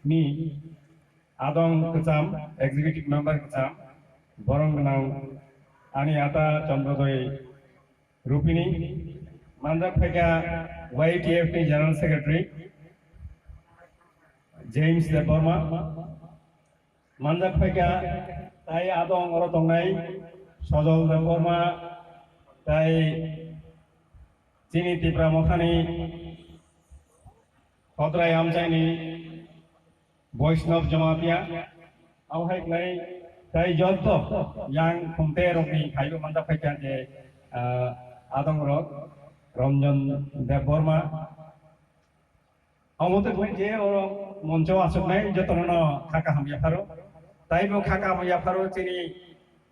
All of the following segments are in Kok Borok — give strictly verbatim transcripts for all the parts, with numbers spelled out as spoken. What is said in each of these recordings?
ni adong kwcham, executive member kwcham, borong gwnang ani ata Chandrojoy Rupini, manjak phaikha Y T F ni General Secretary James Debbarma, manjak phaikha tai adong oro tongnai Sojol Debbarma, tai chini Tipra Mothani Khodrai amchaini Vaishnav Jamatia, abo hai khlai tai joto yang khumte rokni phaibo manjak phaikha je, ah, adong rok Ranjan Debbarma. Omo tei khlai je oro moncho achuknai jotono no kha kaham yapharo. Taibo kha kaham yapharo chini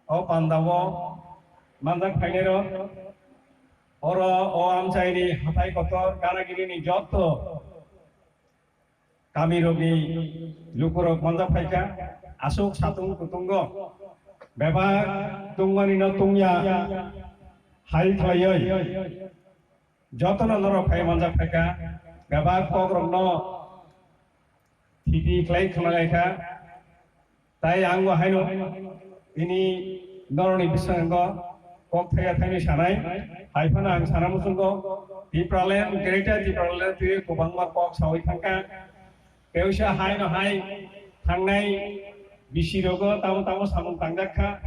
o pandao manjak phainai rok. Oro o amchaini hathai kotor ganagirini joto kami rokni lukurok manjak phaikha, aswk satung kutungo bebak tungmani no tungya hai khlaiwi jotono norok phai manjak phaikha, bebak kok rokno thiti khlai khna laikha. Tai ang bo haino bini noroni bwskango kok thaya thaini sanai, hai phano ang sana muchungo Tipraland, Greater Tipraland twi kwbangma kok sawi thangkha. Teisa haino hai thangnai bisi rogo tamo tamo samung tangjak kha.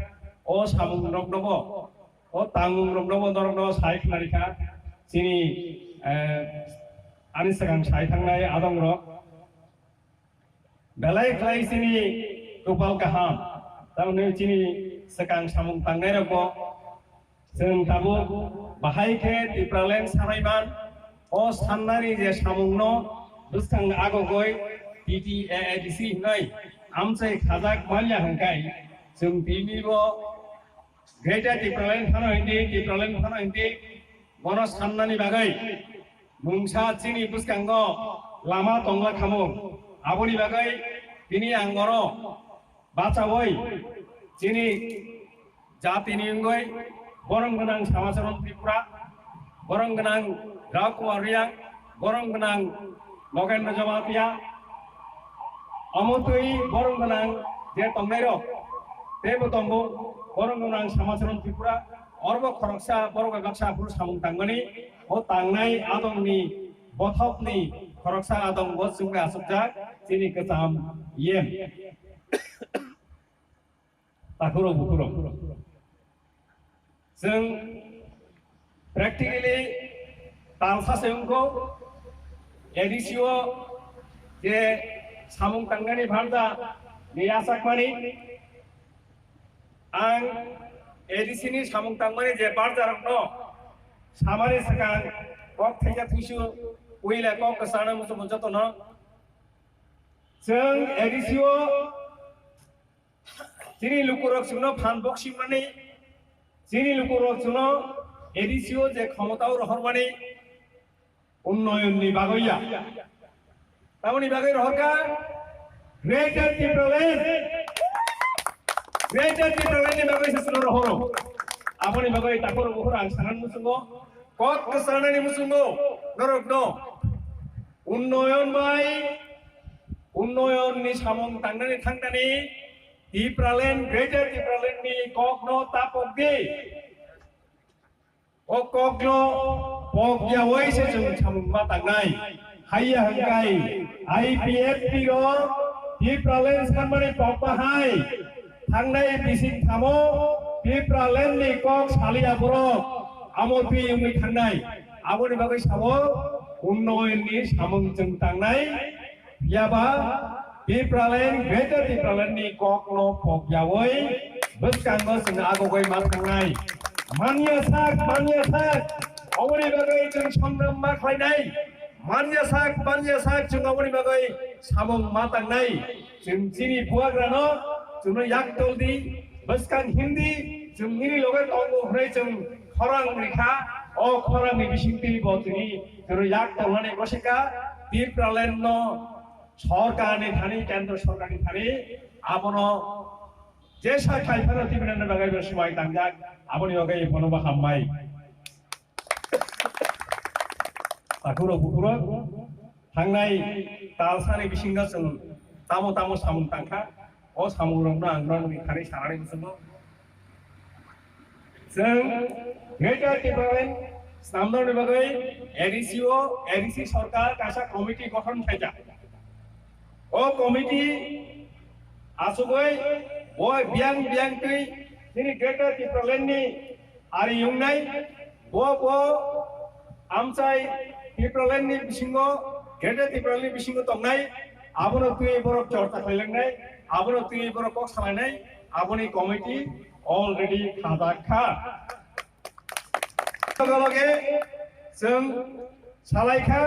O samung rokno bo, o tangmung rokno bo norokno sai khna rikha. Chini, eh, ani swkang sai thangnai adong rok. Belai khlai chini kwpal kaham, tamni chini swkang samung tangnai rokbo chwng tabuk bahai khe Tipraland sanai man. O sannani je samungno bwskang agogoi T T A A D C hinwi amchai khajak manya hwnkhe chwng tinibo Greater Tipraland phano hindi, Tipraland phano hindi, bono sannani bagwi mungsa chini bwskango lama tongla khamung. Aboni bagwi tini ang oro bachaui chini jatini wngwi borong gwnang Samacharan Tripura, borong gwnang Rao Kumar Reang, borong gwnang Nogendra Jamatia, omo twi borong gwnang je tongnairok, teibo tongo borong gwnang Samacharan Tripura, orbo khoroksa borok bai baksa aphuru samung tangmani, o tangnai adongni bothopni khoroksa adong bo chwngno achukjak chini kwcham yem. Takhurok bukhurok. Chwng practically talsa se wngkho, A D C o je samung tangnani barja ni yachakmani, ang A D C ni samung tangmani je barjarokno samani swkang kok thaisa thuisu puila kok kwchana muchungo jotono. Chwng A D C o chini lukurok chwngno phan boksingmani, chini lukurok chwngno A D C o je khomotao rohormani unnoyonni bagwi ya. Tamoni bagwi rohorkha Greater Tipraland. Greater Tipraland ni bagwi se chwngno rohoro. Aboni bagwi takhurok bukhurok ang sanani muchungo, kok kwchanani muchungo norokno unnoyon bai, unnoyon ni samung tangnani thangtani Tipraland, Greater Tipraland ni kokno ta pok di. O kokno pok yaui se chwng samung ma tangnai. Haiya hwnkhe I P F T rok Tipraland sanmani pok bahai. Thangnai bising thamo Tipraland ni kok saliya borok amo twi wngwi thangnai. Aboni bagwi sabo unnoyon ni samung chwng tangnai. Phiya ba Tipraland, Greater Tipraland ni kok no pok yaui bwskango chwng agogoi ma thangnai. Manya sak, manya sak, oboni bagwi chwng songram ma khlainai. Manya sak, manya sak, chwng oboni bagwi samung ma tangnai. Chwng chini buagrano chwngno yak tol di, bwskang hindi, chwng nini loge tongo hwnwi chwng khorang rikha. O khorangni bisingtwi bo chwngni chwngno yak tolnani gosikha. Tipraland no sorkarni thani, kendro sorkarni thani abono jesa khai phano Tipraland bagwi bo swmai tangjak, aboni bagwi bono bo hambai. Takhurok bukhurok thangnai talsani bisingo chwng Tamo tamo samung tangkha, o samungrokno ang norokni thani sanani muchungo. Chwng Greater Tipraland snamnani bagwi A D C o, A D C sorkar kaisa committee gothon khaijak. O committee asugwi bo biyang biyang twi chini Greater Tipraland ni ari wngnai, bo bo amchai Tipraland ni bisingo, Greater Tipraland ni bisingo tongnai, abono twi borok chorcha khlailangnai, abono twi borok kok salainai, aboni committee already khajak kha. Loge loge chwng salai kha,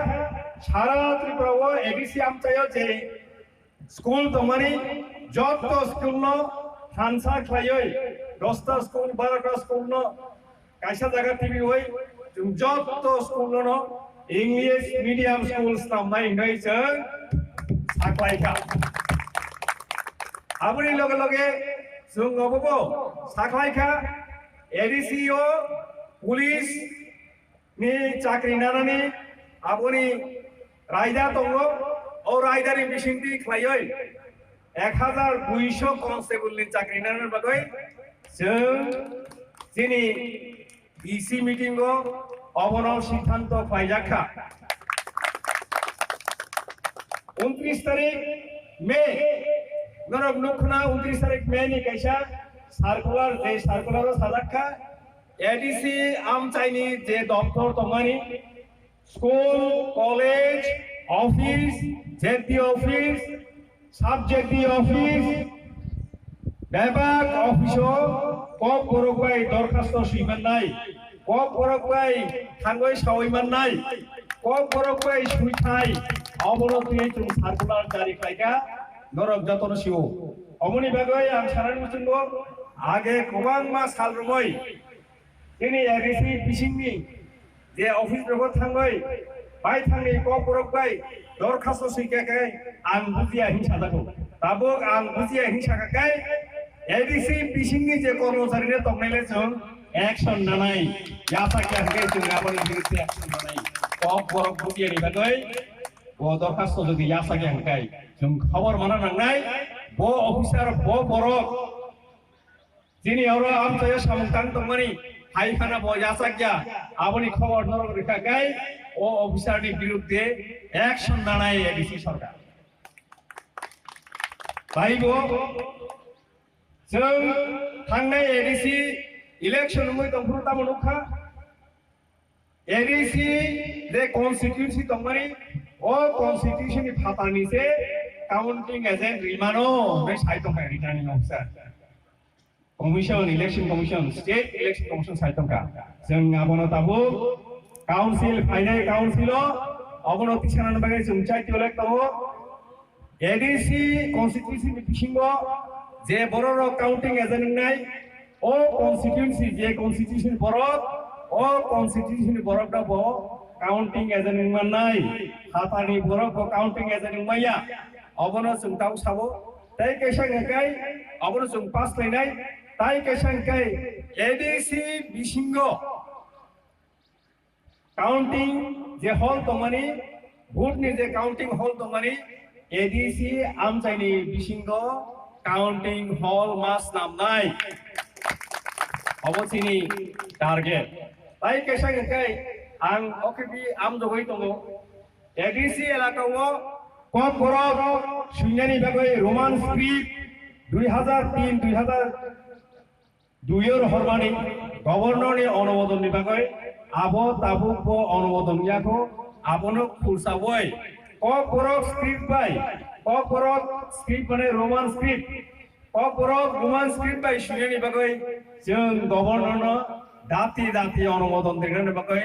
sara Tripura o A D C amchaio je school tongmani, jotto school no thansa khlaiwi, dosta school, barota school no kaisa jaga tibiwi, chwng jotto school no English medium school snamnai hinwi chwng saklai kha. Aboni loge loge chwng obobo saklai kha, A D C o police ni chakri nanani aboni raida tongo, o raida ni bisingtwi khlaiwi ek hajar duiso constable ni chakri nanani bagwi chwng chini D C meeting o obono siddhanto khlaijak kha. Untris tarik May, norok nukhna untris tarik May ni kaisa circular, je circular o sajak kha, A D C amchaini je doptor tongmani, school, college, office, Z D office, sub Z D office, bebak office o kok borok bai dorkhasto swi mannai, kok borok bai thangwi sawi mannai, kok borok bai swi thai, obono twi chwng circular jari khlaikha, norok jotono sio. Omoni bagwi ang sanani muchungo age kwbangma sal romwi chini A D C bisingni je office rogo thangwi bai thangni kok borok bai dorkhasto swi kha khe ang bujiya hin sajago. Tabuk ang bujiya hin sakha khe A D C bisingni je kormochari ne tongnai le chwng action nanai, yasa khe hwnkhe chwng aboni biruddhe action nanai. Kok borok bujiya ni bagwi bo dorkhasto jodi yasa khe hwnkhe chwng khobor mana nangnai, bo officer, bo borok chini oro amchaio samung tang tongmani hai phano bo yachakya, aboni khobor norok rwkha khe o officer ni biruddhe action nanai A D C sorkar. Taibo chwng thangnai A D C election wngwi tongphuru tamo nukha. A D C je constituency tongmani, o constituency ni phatarni se counting agent rimano hwnwi sai tongkha returning officer. Commission, election commission, state election commission sai tongkha. Chwng abono tabuk council, phainai council o, abono tisanani bagwi chwng chai tolek tongo. A D C constituency ni bisingo je bororok counting agent wngnai, o constituency, je constituency ni borok, o constituency ni borok no bo counting agent wngmannai, phatarni borok bo counting agent wngmaya, obono chwng tau sabo, tei kaisa hwnkhe obono chwng pass khlainai, tei kaisa hwnkhe A D C bisingo counting je hall tongmani, vote ni je counting hall tongmani, A D C amchaini bisingo counting hall ma snamnai. Obo chini target. Tai kaisa hwnkhe ang O K B amjogoi tongo. A D C elaka o kok borok swinani bagwi Roman script dui hazar tin, dui hazar dui o rohormani governor ni onumodon ni bagwi abo tabuk bo onumodon yakho, abono khulsawoi kok borok script bai, kok borok script mane Roman script, kok borok Roman script bai swinani bagwi chwng governor no dati dati onumodon rinani bagwi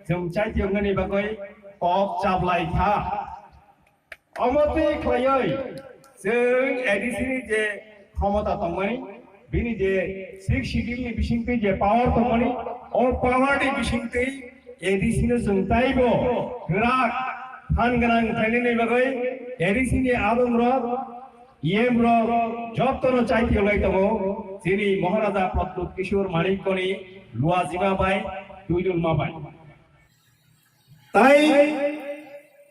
chwng chaitiyoknani bagwi kok chablai kha. Omo twi khlaiwi chwng A D C ni je khomota tongmani, bini je Sixth Schedule ni bisingtwi je power tongmani, o power ni bisingtwi A D C no chwng taibo kwrak phan gwnang khlainani bagwi A D C ni adong rok, E M rok jottono chaitiyolai tongo. Chini Maharaja Pradyut Kishore Manikyani luajima bai, twidulma bai. Tai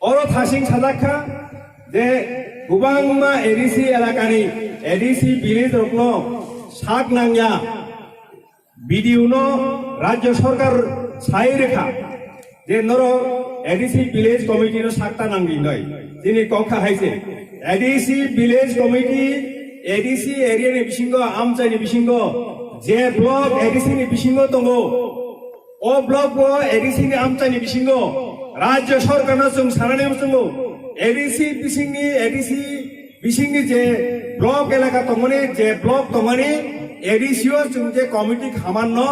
oro thasing sajak kha, Je kwbangma A D C elakani A D C village rokno sak nangya, B D O no rajya sarkar sai rwkha je norok A D C village committee no sakta nangdi hinwi. Chini kok kha hai se, A D C village committee, A D C area ni bisingo, amchai ni bisingo, je block A D C ni bisingo tongo, o block bo A D C ni amchai ni bisingo rajya sarkar no chwng sanani muchungo, A D C bisingni, A D C bisingni je block elaka tongmani, je block tongmani, A D C o chwng je committee khaman no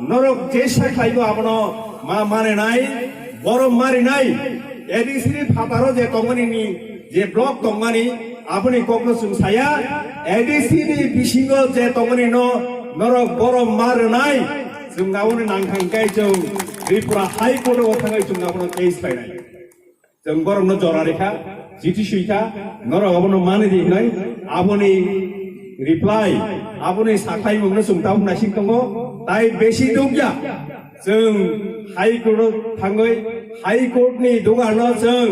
norok jesa khlaibo abono ma manenai, borom marinai, A D C ni phataro je tongmani ni je block tongmani, aboni kokno chwng saya, A D C ni bisingo je tongmani no norok borom ma rwnai, chwng aboni nangkha hwnkhe chwng Tripura High Court o thangwi chwng abono case khlainai. Chwng borokno jora rikha, chithi swikha, norok abono mani di hinwi, aboni reply, aboni sakhlaimungno chwng tabuk naising tongo, tai besi dukya. Chwng High Court o thangwi, High Court ni dugarno chwng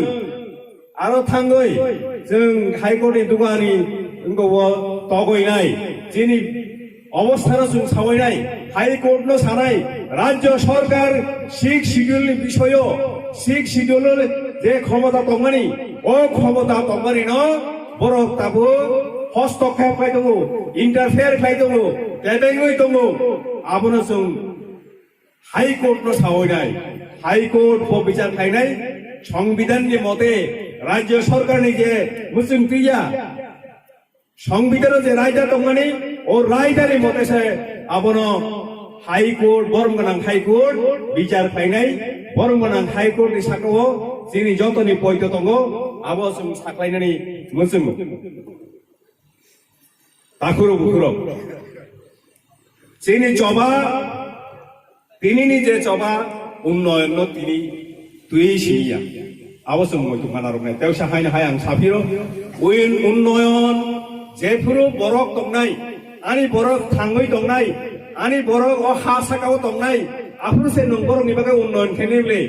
aro thangwi chwng High Court ni dugani wngkha o togwi nai. Chini obostha no chwng sawi nai, High Court no sanai, rajya sarkar Sixth Schedule ni bisoyo, Sixth Schedule je khomota tongmani, o khomota tongmani no borok tabuk hostokkhep khlai tongo, interfere khlai tongo, tebengwi tongo, abono chwng High Court no sawi nai, High Court bo bichar khlainai, Songbidan ni mote rajya sarkar ni je muchung twiya, Songbidan o je raida tongmani, o raida ni mote se abono High Court, borom gwnang High Court bichar khlainai, borom gwnang High Court ni saka o chini joto ni poito tongo, abo chwng saklainani muchungo. Takhurok bukhurok. Chini choba, tinini je choba, unnoyon no tini twi siniya. Abo chwng muitu manarok nai. Teusa haino hai ang saphiro, uin unnoyon jephuru borok tongnai, ani borok thangwi tongnai, ani borok o ha sakao tongnai, aphuru se nwng borokni bagwi unnoyon khainai le.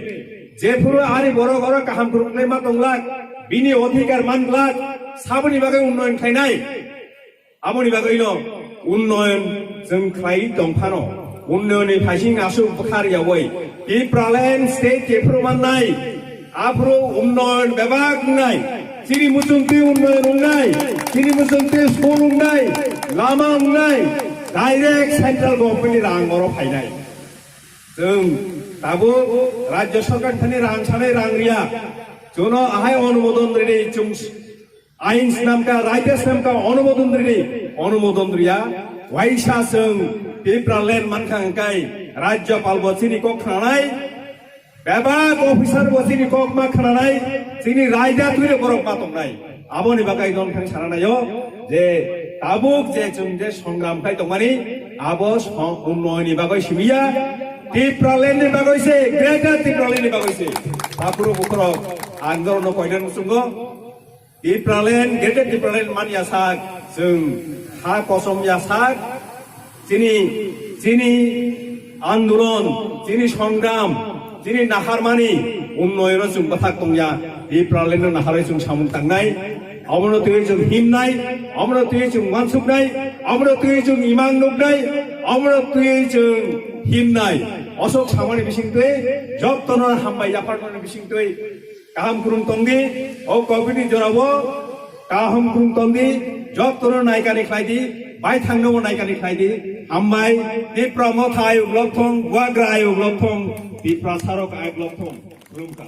Jephuru ani borok oro kaham khuruknai ma tonglak, bini odhikar manglak, saboni bagwi unnoyon khainai. Aboni bagwino unnoyon chwng khlai tong phano, unnayonni phaising aswk bwkha rwyaui Tipraland state jephuru mannai, aphuru unnoyon bebak wngnai, chini muchungtwi unnoyon wngnai, chini muchungtwi school wngnai, lama wngnai, direct central government ni rang oro phainai. Chwng tabuk rajya sarkar thani rang sanai rang riya, jono ahai onumodon rini chwng Ain swnamkha, raida swnamkha, onumodon rini, onumodon riya. Waisa chwng Tipraland mankha hwnkhe, Rajyapal bo chini kok khnanai, bebak officer bo chini kok ma khnanai, chini raida twire borok ma tongnai. Aboni bagwi non khe sananaio je tabuk je chwng je songram khai tongmani, abo song-, unnayonni bagwi simiya, Tipraland ni bagwi se, Greater Tipraland ni bagwi se. Takhurok bukhurok ang norokno koinani muchungo. Tipraland, Greater Tipraland man ya sak, chwng ha kosom ya sak, chini, chini andolon, chini songram, chini naharmani unnoyono chwng bwthak tongya, Tipralandno naharwi chwng samung tangnai, omono twiwi chwng himnai, omono twiwi chwng uansuknai, omono twiwi chwng imang nuknai, omono twiwi chwng himnai. Osok samani bisingtwi, jottono hambai yapharmani bisingtwi, kaham khulum tongdi, o covid ni jorao kaham khulum tongdi, jottono naikani khlaidi, baithangno naikani khlaidi, hambai, Tipra Motha ayuk lok thong, Bubagra ayuk lok thong, Tiprasarok ayuk lok thong, khulumkha.